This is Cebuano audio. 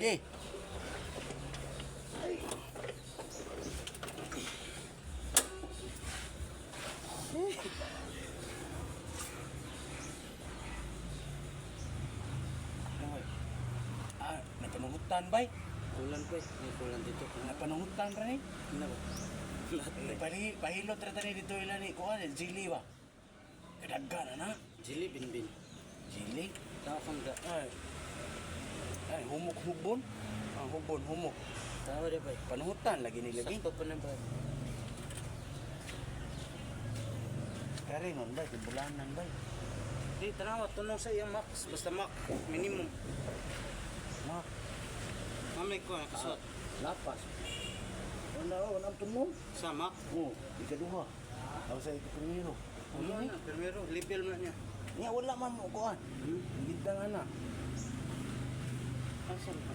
Sige. Ay. Ah, napanungutan bay. Kulan pa eh. May kulan dito. Napanungutan ra ni. Ano ba? Lahat Eh, pahilot ra tani dito ila ni kuan, jili ba. Kadagga na na. Jili binbin. Jili. Tao kang ga. Ay. Ay, humok hugbon. Ang hugbon humok. Tao di ba eh? Panuhutan lagi ni lagi. Sakto pa na ba? Kare nun bay, tibulanan bay. Di, tanawa. Tunong sa iyang max. Basta max. Minimum. Mak, Mamay ko, nakasuot. lapas. Wala, wala ang tunong. Sa max. Oh, ikaduha. Ako sa ikaprimero. Ano na? Primero, level na niya. Nya wala man mo kuan. Gidang ana. Asan pa?